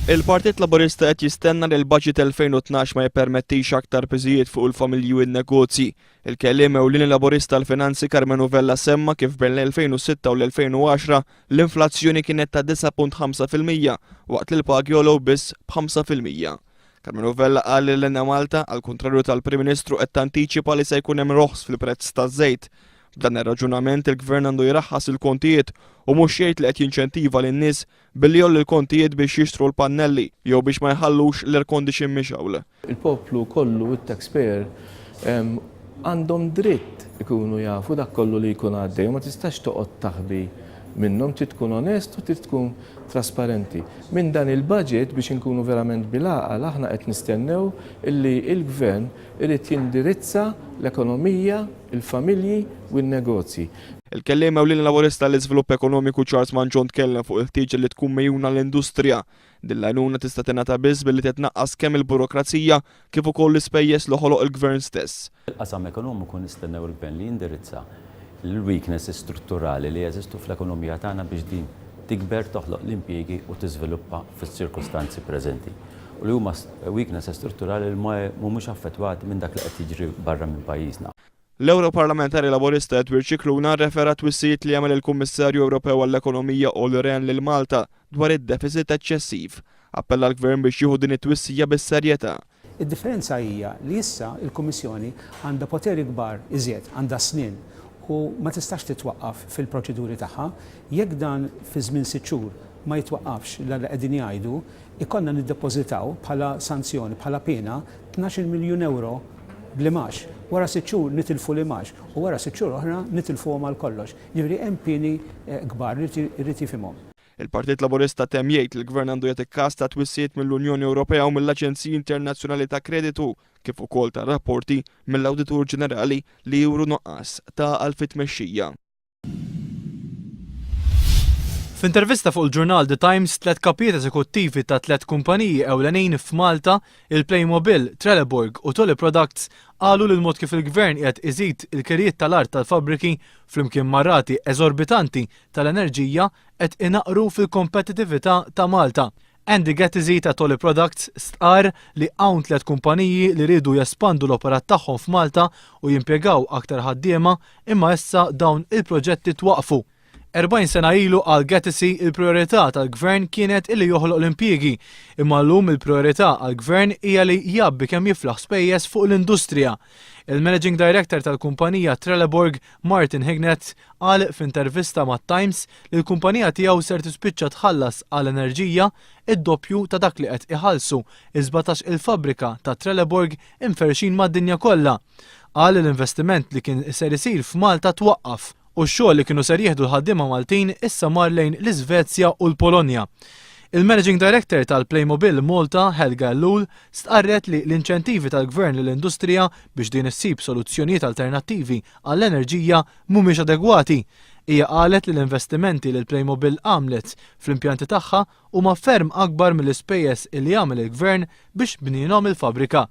Il-Partit Laburista qed jistenna li l-Budget 2012 ma jippermettix aktar piżijiet fuq il-familji u n-negozji. Il-kelliem ewlieni Laburista għall-Finanzi Karmenu Vella semma kif bejn l-2006 u l-2010 l-inflazzjoni kienet ta' 9.5% waqt li l-pagi għolew biss b'5%. Karmenu Vella qal li l-Enemalta, għall-kuntrarju tal-Prim Ministru qed tantiċipa li se jkun hemm roħs fil-prezz taż-żejt. B'dan ir-raġunament il-Gvern għandu jraħħas il-kontijiet u mhux jgħid li qed jinċentiva lin-nies billi jgħolli l-kontijiet biex jixtru l-pannelli jew biex ma jħallux l-air condition mixgħul. Il-poplu kollu, it-taxpayer, għandhom dritt ikunu jafu dak kollu li jkun għaddej u ma tistax toqgħod taħbi minnhom, trid tkun onest u trid tkun trasparenti. Minn dan il-budget, biex inkunu verament bil-għaqal, aħna qed nistennew illi l-Gvern irid jindirizza l-ekonomija, il-familji u n-negozji. Il-Kelliem Ewlieni Laburista għall-Iżvilupp Ekonomiku Charles Mangion tkellem fuq il-ħtieġa li tkun megħjuna l-industrija. Din l-għajnuna tista' tingħata biss billi titnaqqas kemm il-burokrazija kif ukoll l-ispejjeż li ħoloq il-Gvern stess. Fil-qasam ekonomiku nistennew il-Gvern li jindirizza l-weaknesses strutturali li jeżistu fl-ekonomija tagħna biex din tikber, toħloq l-impjiegi u tiżviluppa fis-ċirkustanzi preżenti u li huma weaknesses strutturali li mhumiex affettwati minn dak li qed jiġri barra minn pajjiżna. L-Ewroparlamentari Laburista Edward Scicluna rrefera għat-twissijiet li għamel il-Kummissarju Ewropew għall-Ekonomija Olli Rehn lil Malta dwar id-defisit eċċessiv. Appella l-Gvern biex jieħu din it-twissija bis-serjetà. Id-differenza hija li issa l-Kummissjoni għandha poteri kbar iżjed, għandha snien u ma tistax titwaqqaf fil-proċeduri tagħha. Jekk dan fi żmien sitt xhur ma jitwaqqafx li qegħdin jgħidu, ikollna niddepożitaw bħala sanzjoni, bħala piena, tnax-il miljun ewro bl-imgħax. Wara sitt xhur nitilfu l-imgħax u wara sitt xhur oħra nitilfuhom għal kollox. Jiġifieri hemm pieni kbar li jrid jifhimhom. Il-Partit Laburista temm jgħid li l-Gvern għandu jagħti kas ta' twissijiet mill-Unjoni Ewropea u mill-aġenziji internazzjonali ta' kreditu kif ukoll ta' rapporti mill-Awditur Ġenerali li juru nuqqas ta' għaqal fit-tmexxija. F'intervista fuq il-ġurnal The Times, tliet kapijiet eżekuttivi ta' tliet kumpaniji ewlenin f'Malta, il-Playmobil, Trelleborg u Toly Products, qalu li l-mod kif il-Gvern qiegħed iżid il-kirjiet tal-art tal-fabbriki flimkien ma' rati eżorbitanti tal-enerġija qed inaqqru fil-kompetitività ta' Malta. Andy Gattizi ta' Toly Products stqarr li hawn tliet kumpaniji li riedu jespandu l-operat tagħhom f'Malta u jimpjegaw aktar ħaddiema imma issa dawn il-proġetti twaqqfu. 40 sena ilu qal Gattizi il-prijorità tal-Gvern kienet illi joħloq l-impjiegi imma llum il-prijorità għall-Gvern hija li jgħabbi kemm jiflaħ spejjeż fuq l-industrija. Il-Managing Director tal-kumpanija Trelleborg Martin Hignett qal f'intervista mat-Times li l-kumpanija tiegħu ser tispiċċa tħallas għal enerġija id-doppju ta' dak li qed iħallsu is-17 il-fabbrika ta' Trelleborg imferrxin mad-dinja kollha. Qal li l-investiment li kien ser isir f'Malta twaqqaf u x-xogħol li kienu ser jieħdu l-ħaddiema Maltin issa mar lejn l-Iżvezja u l-Polonja. Il-Managing Director tal-Playmobil Malta, Helga Ellul, stqarret li l-inċentivi tal-Gvern lill-industrija biex din issib soluzzjonijiet alternattivi għall-enerġija mhumiex adegwati. Hija qalet li l-investimenti li l-Playmobil għamlet fl-impjanti tagħha huma ferm akbar mill-ispejjeż li għamel il-Gvern biex bnienhom il-fabbrika.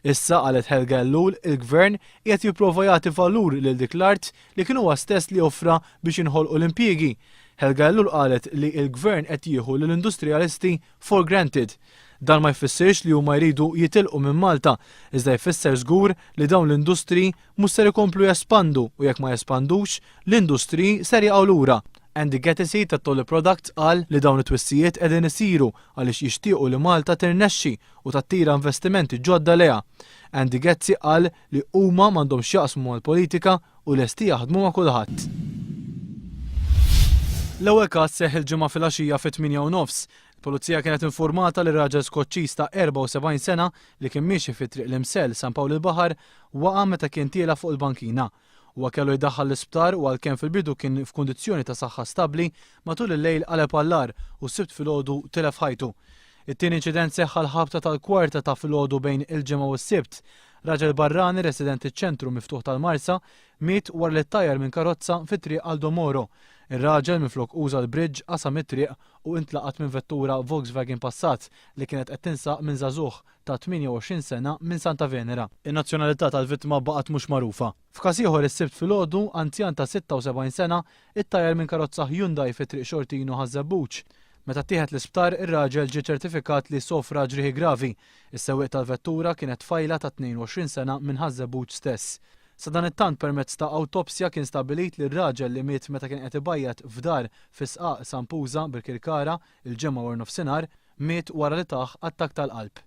Issa, qalet Helga Ellul, il-Gvern qiegħed jipprova jagħti valur lil dik l-art li kien huwa stess li offra biex jinħolqu l-impjiegi. Helga Ellul qalet li l-Gvern qed jieħu lill-industrijalisti for granted. Dan ma jfissirx li huma jridu jitilqu minn Malta, iżda jfisser żgur li dawn l-industriji mhux ser ikomplu jespandu u jekk ma jespandux, l-industriji ser jaqgħu lura. Andy Gatticy ta' Toly Products qal li dawn it-twissijiet qegħdin isiru għaliex jixtiequ li Malta tirnexxi u tattira investimenti ġodda lejha. Andy Gattsy qal li huma m'għandhomx x'jaqsmu mal-politika u lesti jaħdmu ma' kulħadd. L-ewwel każ seħħ il-Ġimgħa filgħaxija fit-tmienja u nofs. Il-Pulizija kienet infurmata li raġel Skoċċiż ta' 74 sena li kien miexi fi Triq l-Imsell, San Pawl il-Baħar, waqa' meta kien tiela' fuq il-bankina. Huwa kellu jiddaħħal l-isptar u għalkemm fil-bidu kien f'kundizzjoni ta' saħħa stabbli, matul il-lejl qaleb għall-agħar u s-Sibt filgħodu tilef ħajtu. It-tieni inċident seħħ għall-ħabta tal-kwarta ta' filgħodu bejn il-Ġimgħa u s-Sibt. Raġel barrani residenti ċ-ċentru miftuħ tal-Marsa miet wara li ttajjar minn karozza fi Triq Aldo Moro. Ir-raġel minflok uża l-bridge qasam it-triq u intlaqat minn vettura Volkswagen Passat li kienet qed tinsaq minn żagħżugħ ta' 28 sena minn Santa Venera. In-nazzjonalità tal-vittma baqgħet mhux magħrufa. F'każ ieħor is-Sibt filgħodu, anzjan ta' 76 sena ittajjar minn karozza Hyundai fi Triq Xortino Ħaż-Żebbuġ. Meta ttieħed l-isptar, ir-raġel ġie ċertifikat li sofra ġrieħi gravi. Is-sewwieq tal-vettura kienet tfajla ta' 22 sena minn Ħaż-Żebbuġ stess. Sadanittant permezz ta' awtopsja kien stabbilit li r-raġel li miet meta kien qed ibajjad f'dar fi Sqaq San Puża, Birkirkara, il-Ġimgħa waranofsinhar, miet wara li tah attakk tal-qalb.